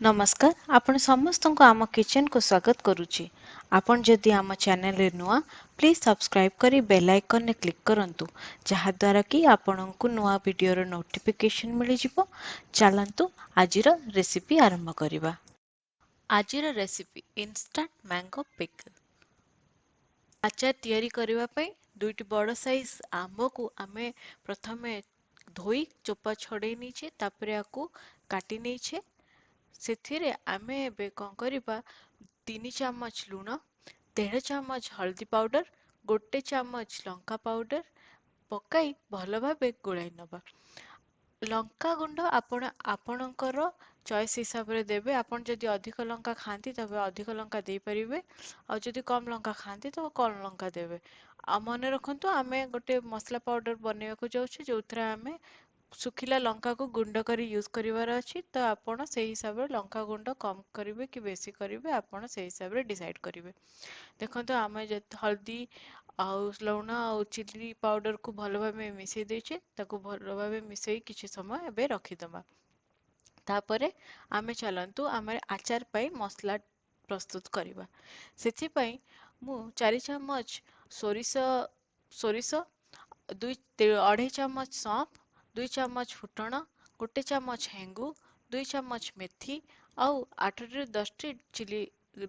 ନମସ୍କାର, ଆପଣ ସମସ୍ତଙ୍କୁ ଆମ କିଚେନକୁ ସ୍ୱାଗତ କରୁଛି। ଆପଣ ଯଦି ଆମ ଚ୍ୟାନେଲରେ ନୂଆ, ପ୍ଲିଜ୍ ସବସ୍କ୍ରାଇବ୍ କରି ବେଲ୍ ଆଇକନ୍ରେ କ୍ଲିକ୍ କରନ୍ତୁ, ଯାହାଦ୍ୱାରା କି ଆପଣଙ୍କୁ ନୂଆ ଭିଡ଼ିଓର ନୋଟିଫିକେସନ୍ ମିଳିଯିବ। ଚାଲନ୍ତୁ ଆଜିର ରେସିପି ଆରମ୍ଭ କରିବା। ଆଜିର ରେସିପି ଇନଷ୍ଟାଣ୍ଟ ମ୍ୟାଙ୍ଗୋ ପିକଲ୍। ଆଚାର ତିଆରି କରିବା ପାଇଁ ଦୁଇଟି ବଡ଼ ସାଇଜ୍ ଆମ୍ବକୁ ଆମେ ପ୍ରଥମେ ଧୋଇ ଚୋପା ଛଡ଼େଇ ନେଇଛେ, ତାପରେ ଆକୁ କାଟି ନେଇଛେ। ସେଥିରେ ଆମେ ଏବେ କ'ଣ କରିବା? 3 ଚାମଚ ଲୁଣ, 1.5 ଚାମଚ ହଳଦୀ ପାଉଡ଼ର, 1 ଚାମଚ ଲଙ୍କା ପାଉଡ଼ର ପକାଇ ଭଲ ଭାବେ ଗୋଳାଇ ନେବା। ଲଙ୍କା ଗୁଣ୍ଡ ଆପଣ ଆପଣଙ୍କର ଚଏସ୍ ହିସାବରେ ଦେବେ। ଆପଣ ଯଦି ଅଧିକ ଲଙ୍କା ଖାଆନ୍ତି ତେବେ ଅଧିକ ଲଙ୍କା ଦେଇପାରିବେ, ଆଉ ଯଦି କମ୍ ଲଙ୍କା ଖାଆନ୍ତି ତ କମ୍ ଲଙ୍କା ଦେବେ। ଆଉ ମନେ ରଖନ୍ତୁ, ଆମେ ଗୋଟେ ମସଲା ପାଉଡ଼ର ବନେଇବାକୁ ଯାଉଛୁ ଯେଉଁଥିରେ ଆମେ ଶୁଖିଲା ଲଙ୍କାକୁ ଗୁଣ୍ଡ କରି ୟୁଜ୍ କରିବାର ଅଛି। ତ ଆପଣ ସେଇ ହିସାବରେ ଲଙ୍କା ଗୁଣ୍ଡ କମ୍ କରିବେ କି ବେଶୀ କରିବେ, ଆପଣ ସେଇ ହିସାବରେ ଡିସାଇଡ଼୍ କରିବେ। ଦେଖନ୍ତୁ, ଆମେ ହଳଦୀ ଆଉ ଲୁଣ ଆଉ ଚିଲି ପାଉଡ଼ରକୁ ଭଲ ଭାବେ ମିଶାଇ ଦେଇଛେ। ତାକୁ ଭଲ ଭାବେ ମିଶାଇ କିଛି ସମୟ ଏବେ ରଖିଦେବା। ତାପରେ ଆମେ ଚାଲନ୍ତୁ ଆମେ ଆଚାର ପାଇଁ ମସଲା ପ୍ରସ୍ତୁତ କରିବା। ସେଥିପାଇଁ ମୁଁ 4 ଚାମଚ ସୋରିଷ, ଦୁଇ ଅଢ଼େଇ ଚାମଚ ସୌମ୍ଫ, 2 ଚାମଚ ଫୁଟଣ, 1 ଚାମଚ ହେଙ୍ଗୁ, 2 ଚାମଚ ମେଥି ଆଉ 8ରୁ 10ଟି ଚିଲି,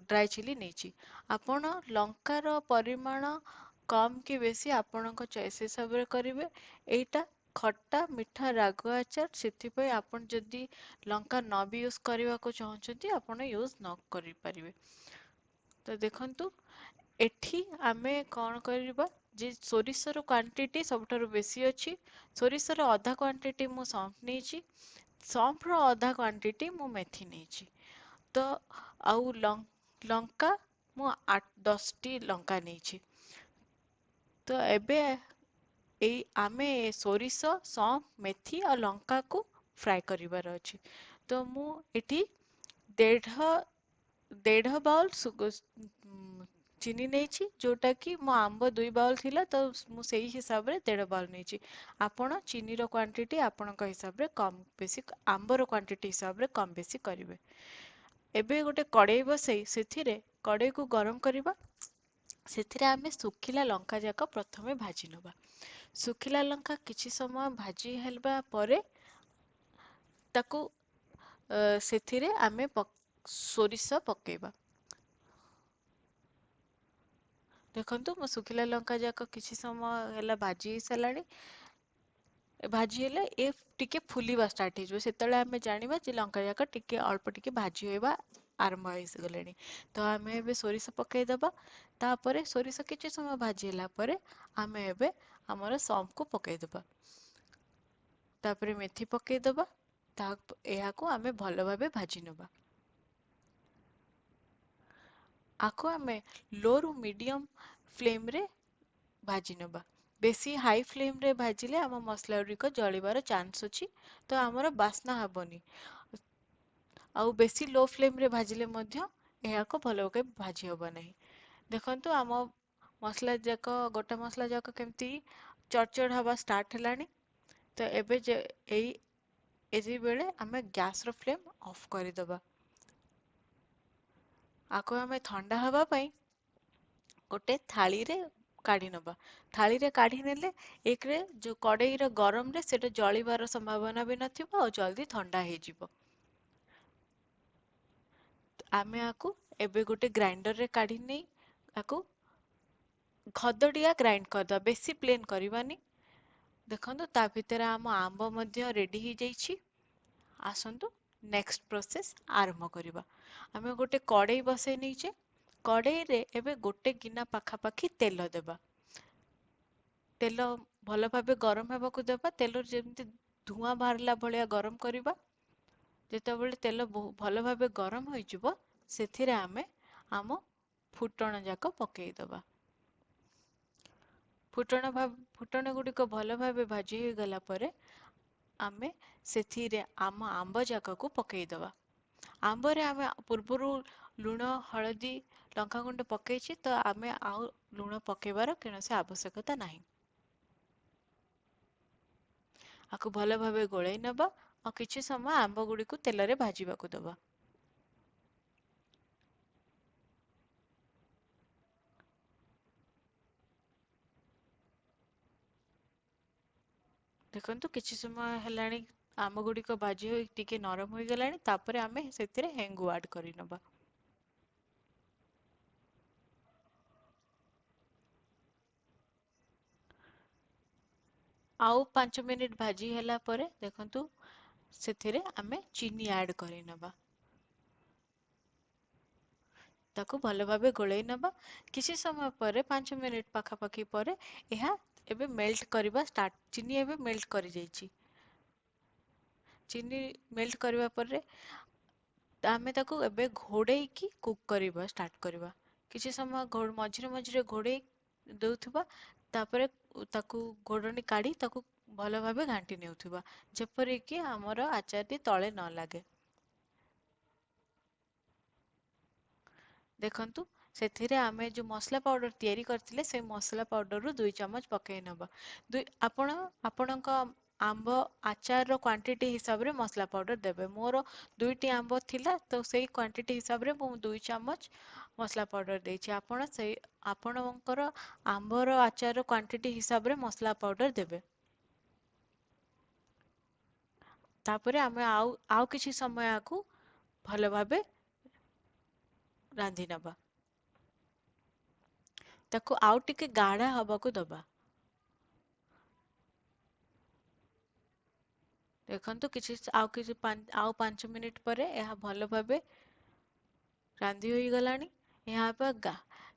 ଡ୍ରାଏ ଚିଲି ନେଇଛି। ଆପଣ ଲଙ୍କାର ପରିମାଣ କମ୍ କି ବେଶୀ ଆପଣଙ୍କ ଚଏସ୍ ହିସାବରେ କରିବେ। ଏଇଟା ଖଟା ମିଠା ରାଗ ଆଚାର, ସେଥିପାଇଁ ଆପଣ ଯଦି ଲଙ୍କା ନ ବି ୟୁଜ୍ କରିବାକୁ ଚାହୁଁଛନ୍ତି, ଆପଣ ୟୁଜ୍ ନ କରିପାରିବେ। ତ ଦେଖନ୍ତୁ, ଏଠି ଆମେ କ'ଣ କରିବା ଯେ ସୋରିଷର କ୍ୱାଣ୍ଟିଟି ସବୁଠାରୁ ବେଶୀ ଅଛି। ସୋରିଷର ଅଧା କ୍ୱାଣ୍ଟିଟି ମୁଁ ସୌମ୍ଫ ନେଇଛି, ସୌମ୍ଫର ଅଧା କ୍ୱାଣ୍ଟିଟି ମୁଁ ମେଥି ନେଇଛି। ତ ଆଉ ଲଙ୍କା ମୁଁ 8 10ଟି ଲଙ୍କା ନେଇଛି। ତ ଏବେ ଏଇ ଆମେ ସୋରିଷ, ସୌମ୍ଫ, ମେଥି ଆଉ ଲଙ୍କାକୁ ଫ୍ରାଏ କରିବାର ଅଛି। ତ ମୁଁ ଏଠି ଦେଢ଼ ବାଉଲ୍ ଚିନି ନେଇଛି, ଯେଉଁଟାକି ମୋ ଆମ୍ବ 2 ବାଉଲ୍ ଥିଲା, ତ ମୁଁ ସେଇ ହିସାବରେ ଦେଢ଼ ବାଉଲ୍ ନେଇଛି। ଆପଣ ଚିନିର କ୍ୱାଣ୍ଟିଟି ଆପଣଙ୍କ ହିସାବରେ କମ୍ ବେଶୀ, ଆମ୍ବର କ୍ୱାଣ୍ଟିଟି ହିସାବରେ କମ୍ ବେଶୀ କରିବେ। ଏବେ ଗୋଟେ କଡ଼େଇ ବସେଇ ସେଥିରେ କଡ଼େଇକୁ ଗରମ କରିବା। ସେଥିରେ ଆମେ ଶୁଖିଲା ଲଙ୍କା ଯାକ ପ୍ରଥମେ ଭାଜି ନେବା। ଶୁଖିଲା ଲଙ୍କା କିଛି ସମୟ ଭାଜି ହେବା ପରେ ତାକୁ ସେଥିରେ ଆମେ ସୋରିଷ ପକାଇବା। ଦେଖନ୍ତୁ, ମୋ ଶୁଖିଲା ଲଙ୍କା ଯାକ କିଛି ସମୟ ହେଲା ଭାଜି ହେଇସାରିଲାଣି। ଭାଜି ହେଲେ ଏ ଟିକେ ଫୁଲିବା ଷ୍ଟାର୍ଟ ହେଇଯିବ, ସେତେବେଳେ ଆମେ ଜାଣିବା ଯେ ଲଙ୍କା ଯାକ ଟିକେ ଅଳ୍ପ ଟିକେ ଭାଜି ହେବା ଆରମ୍ଭ ହେଇଗଲେଣି। ତ ଆମେ ଏବେ ସୋରିଷ ପକାଇଦେବା। ତାପରେ ସୋରିଷ କିଛି ସମୟ ଭାଜି ହେଲା ପରେ ଆମେ ଏବେ ଆମର ସୌମ୍ଫକୁ ପକାଇଦେବା, ତାପରେ ମେଥି ପକାଇଦେବା। ଏହାକୁ ଆମେ ଭଲ ଭାବେ ଭାଜି ନେବା। ଆକୁ ଆମେ ଲୋରୁ ମିଡ଼ିୟମ୍ ଫ୍ଲେମ୍ରେ ଭାଜି ନେବା। ବେଶୀ ହାଇ ଫ୍ଲେମ୍ରେ ଭାଜିଲେ ଆମ ମସଲା ଗୁଡ଼ିକ ଜଳିବାର ଚାନ୍ସ ଅଛି, ତ ଆମର ବାସ୍ନା ହେବନି। ଆଉ ବେଶୀ ଲୋ ଫ୍ଲେମ୍ରେ ଭାଜିଲେ ମଧ୍ୟ ଏହାକୁ ଭଲ ଭାବେ ଭାଜି ହେବ ନାହିଁ। ଦେଖନ୍ତୁ, ଆମ ମସଲା ଯାକ, ଗୋଟା ମସଲା ଯାକ କେମିତି ଚଡ଼ଚଡ଼ ହେବା ଷ୍ଟାର୍ଟ ହେଲାଣି। ତ ଏବେ ଯେ ଏଇ ବେଳେ ଆମେ ଗ୍ୟାସ୍ର ଫ୍ଲେମ୍ ଅଫ୍ କରିଦେବା। ଆକୁ ଆମେ ଥଣ୍ଡା ହେବା ପାଇଁ ଗୋଟେ ଥାଳିରେ କାଢ଼ି ନେବା। ଥାଳିରେ କାଢ଼ି ନେଲେ ଏକରେ ଯେଉଁ କଡ଼େଇର ଗରମରେ ସେଇଟା ଜଳିବାର ସମ୍ଭାବନା ବି ନଥିବ ଆଉ ଜଲ୍ଦି ଥଣ୍ଡା ହେଇଯିବ। ଆମେ ଆକୁ ଏବେ ଗୋଟେ ଗ୍ରାଇଣ୍ଡରରେ କାଢ଼ି ନେଇ ଆକୁ ଖଦଡ଼ିଆ ଗ୍ରାଇଣ୍ଡ କରିଦେବା, ବେଶୀ ପ୍ଲେନ୍ କରିବାନି। ଦେଖନ୍ତୁ, ତା ଭିତରେ ଆମ ଆମ୍ବ ମଧ୍ୟ ରେଡ଼ି ହେଇଯାଇଛି। ଆସନ୍ତୁ ନେକ୍ସଟ ପ୍ରୋସେସ୍ ଆରମ୍ଭ କରିବା। ଆମେ ଗୋଟେ କଡ଼େଇ ବସେଇ ନେଇଛେ। କଡ଼େଇରେ ଏବେ ଗୋଟେ ଗିନା ପାଖାପାଖି ତେଲ ଦେବା। ତେଲ ଭଲ ଭାବେ ଗରମ ହେବାକୁ ଦେବା। ତେଲରୁ ଯେମିତି ଧୂଆଁ ବାହାରିଲା ଭଳିଆ ଗରମ କରିବା। ଯେତେବେଳେ ତେଲ ଭଲ ଭାବେ ଗରମ ହୋଇଯିବ, ସେଥିରେ ଆମେ ଆମ ଫୁଟଣ ଯାକ ପକାଇଦେବା। ଫୁଟଣ ଗୁଡ଼ିକ ଭଲ ଭାବେ ଭାଜି ହୋଇଗଲା ପରେ ଆମେ ସେଥିରେ ଆମ ଆମ୍ବ ଯାକକୁ ପକାଇଦେବା। ଆମ୍ବରେ ଆମେ ପୂର୍ବରୁ ଲୁଣ, ହଳଦୀ, ଲଙ୍କାଗୁଣ୍ଡ ପକାଇଛେ, ତ ଆମେ ଆଉ ଲୁଣ ପକାଇବାର କୌଣସି ଆବଶ୍ୟକତା ନାହିଁ। ଆକୁ ଭଲ ଭାବେ ଗୋଳେଇ ନେବା ଆଉ କିଛି ସମୟ ଆମ୍ବ ଗୁଡ଼ିକୁ ତେଲରେ ଭାଜିବାକୁ ଦେବା। ଦେଖନ୍ତୁ, କିଛି ସମୟ ହେଲାଣି, ଆମ୍ବ ଗୁଡ଼ିକ ଭାଜି ହୋଇ ଟିକେ ନରମ ହୋଇଗଲାଣି। ତାପରେ ଆମେ ସେଥିରେ ହେଙ୍ଗୁ ଆଡ଼୍ କରିନେବା। ଆଉ 5 ମିନିଟ୍ ଭାଜି ହେଲା ପରେ ଦେଖନ୍ତୁ, ସେଥିରେ ଆମେ ଚିନି ଆଡ଼୍ କରିନେବା। ତାକୁ ଭଲ ଭାବେ ଗୋଳେଇ ନେବା। କିଛି ସମୟ ପରେ, 5 ମିନିଟ୍ ପାଖାପାଖି ପରେ ଏହା ଏବେ ମେଲ୍ଟ କରିବା ଷ୍ଟାର୍ଟ। ଚିନି ଏବେ ମେଲ୍ଟ କରିଯାଇଛି। ଚିନି ମେଲ୍ଟ କରିବା ପରେ ଆମେ ତାକୁ ଏବେ ଘୋଡ଼େଇକି କୁକ୍ କରିବା ଷ୍ଟାର୍ଟ କରିବା। କିଛି ସମୟ ମଝିରେ ମଝିରେ ଘୋଡ଼େଇ ଦେଉଥିବା, ତାପରେ ତାକୁ ଘୋଡ଼ଣୀ କାଢ଼ି ତାକୁ ଭଲ ଭାବେ ଘାଣ୍ଟି ନେଉଥିବା, ଯେପରିକି ଆମର ଆଚାରଟି ତଳେ ନ ଲାଗେ। ଦେଖନ୍ତୁ, ସେଥିରେ ଆମେ ଯେଉଁ ମସଲା ପାଉଡ଼ର ତିଆରି କରିଥିଲେ, ସେ ମସଲା ପାଉଡ଼ରରୁ 2 ଚାମଚ ପକାଇ ନେବା। ଦୁଇ ଆପଣ ଆପଣଙ୍କ ଆମ୍ବ ଆଚାରର କ୍ୱାଣ୍ଟିଟି ହିସାବରେ ମସଲା ପାଉଡ଼ର ଦେବେ। ମୋର 2ଟି ଆମ୍ବ ଥିଲା, ତ ସେଇ କ୍ୱାଣ୍ଟିଟି ହିସାବରେ ମୁଁ 2 ଚାମଚ ମସଲା ପାଉଡ଼ର ଦେଇଛି। ଆପଣ ସେଇ ଆପଣଙ୍କର ଆମ୍ବର ଆଚାରର କ୍ୱାଣ୍ଟିଟି ହିସାବରେ ମସଲା ପାଉଡ଼ର ଦେବେ। ତାପରେ ଆମେ ଆଉ କିଛି ସମୟ ଆକୁ ଭଲ ଭାବେ ରାନ୍ଧି ନେବା। ତାକୁ ଆଉ ଟିକେ ଗାଢ଼ା ହେବାକୁ ଦେବା। ଦେଖନ୍ତୁ, କିଛି ଆଉ କିଛି ଆଉ 5 ମିନିଟ୍ ପରେ ଏହା ଭଲ ଭାବେ ରାନ୍ଧି ହୋଇଗଲାଣି। ଏହା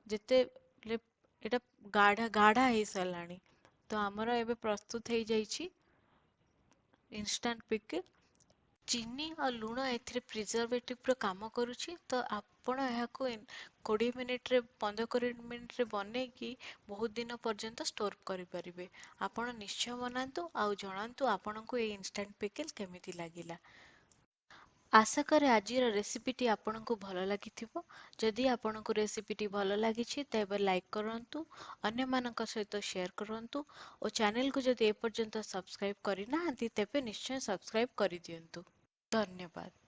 ଯେତେ ଏଇଟା ଗାଢ଼ା ଗାଢ଼ା ହେଇସାରିଲାଣି। ତ ଆମର ଏବେ ପ୍ରସ୍ତୁତ ହେଇଯାଇଛି ଇନଷ୍ଟାଣ୍ଟ ପିକିଲ୍। ଚିନି ଆଉ ଲୁଣ ଏଥିରେ ପ୍ରିଜର୍ଭେଟିଭ୍ର କାମ କରୁଛି। ତ ଆପଣ ଏହାକୁ 20 ମିନିଟ୍ରେ, 15 ମିନିଟ୍ରେ ବନେଇକି ବହୁତ ଦିନ ପର୍ଯ୍ୟନ୍ତ ଷ୍ଟୋର୍ କରିପାରିବେ। ଆପଣ ନିଶ୍ଚୟ ବନାନ୍ତୁ ଆଉ ଜଣାନ୍ତୁ ଆପଣଙ୍କୁ ଏଇ ଇନଷ୍ଟାଣ୍ଟ ପିକିଲ୍ କେମିତି ଲାଗିଲା। ଆଶା କରେ ଆଜିର ରେସିପିଟି ଆପଣଙ୍କୁ ଭଲ ଲାଗିଥିବ। ଯଦି ଆପଣଙ୍କୁ ରେସିପିଟି ଭଲ ଲାଗିଛି, ତେବେ ଲାଇକ୍ କରନ୍ତୁ, ଅନ୍ୟମାନଙ୍କ ସହିତ ସେୟାର କରନ୍ତୁ ଓ ଚ୍ୟାନେଲକୁ ଯଦି ଏପର୍ଯ୍ୟନ୍ତ ସବସ୍କ୍ରାଇବ୍ କରିନାହାନ୍ତି, ତେବେ ନିଶ୍ଚୟ ସବସ୍କ୍ରାଇବ୍ କରିଦିଅନ୍ତୁ। ଧନ୍ୟବାଦ।